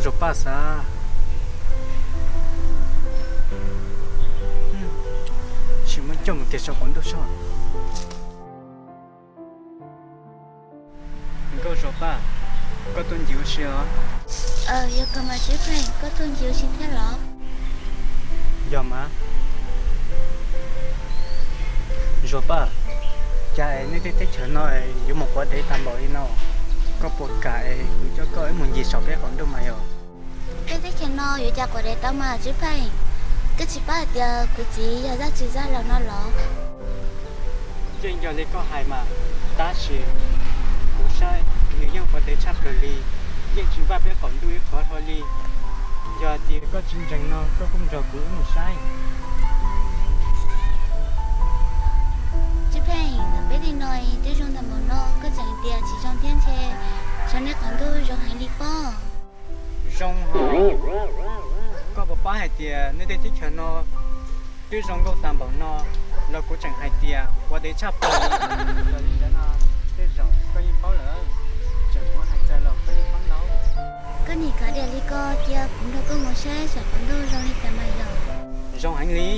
Zuag Paj xav, sim muab coj mus tes saum qaum ntuj soj. Nkauj Zuag Paj, koj tuaj ncig ua si os? Yog kawg mas Tswv Pheej, koj tuaj ncig ua si thiab los? Yog mas. Zuag Paj, cas es nej tej teb chaws no yuav mus quav dev tag npaum li no? Koj puas kam es kuv coj koj wb mus ncig saum peb qaum ntuj mas yog? Peb teb chaws no yuav cas quav dev tau mas Tswv Pheej? Koj tsis paub hais tias kuv txiv yog zaj tsis zaj laus no los? Yeej yog li koj hais mas, tab sis kuv saib nws yeej quav dev tshaj plaws li, yeej tsis npaj peb qaum ntuj ib qho hlo li. Yog hais tias koj tsis ntseeg no koj kuj nrog kuv wb mus saib. Tswv Pheej, ntawm peb li no twb zoo ntawm maum no, koj tseem tias tsis zoo thiab ntshe tsam nej qaum ntuj zoo heev li pob. Zoo hos, koj puas paub hais tias nej tej teb chaws no twb zoo nkauj tag npaum no los kuv tseem hais tias quav dev tshaj plaws. Yog li ntawd no tej zaum koj yeej paub lawm, tseem muab hais txawv los koj yeej paub ntau. Koj nim kav diam li ko cia kuv nrog koj mus saib saum qaum ntuj zoo li cas mas yog. Zoo heev li.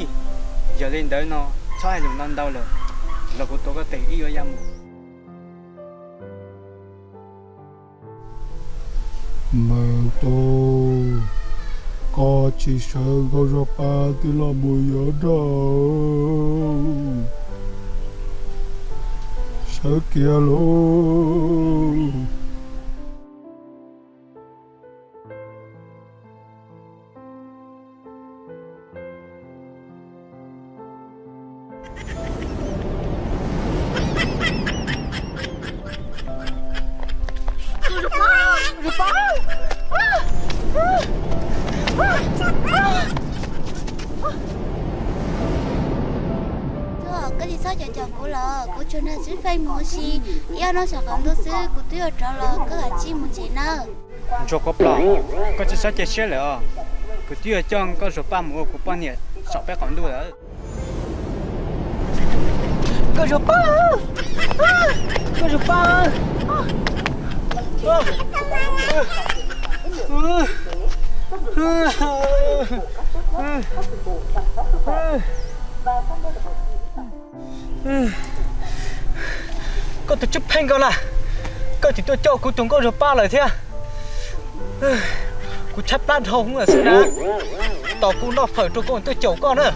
Yog li ntawd no txhob hais lus ntau ntau lawm, los kuv tuav koj tes wb yuav ya mus. Mas tau, koj tsis sawv Nkauj Zuag Paj twb los mus yuav nrog sawv kiag lauj. Koj tsis txhob caum caum kuv los, kuv tsuas nrog Tswv Pheej mus ua si ib ob hnub saum qaum ntuj xwb kuv twb yuav rov los, koj kav tsij mus tsev nawb. Ntsuag Kuav Plos, koj tsis txhob cia siab lawm os, kuv twb yuav coj Nkauj Zuag Paj mus ua kuv poj niam saum peb qaum ntuj lawm. Nkauj Zuag Paj, Nkauj Zuag Paj. Koj tus Tswv Pheej koj na, koj tseem tuaj coj kuv tus Nkauj Zuag Paj lawm thiab. Kuv tshaib plab dhau hwv xwb na, tos kuv noj fawm rau koj tuaj caum koj na.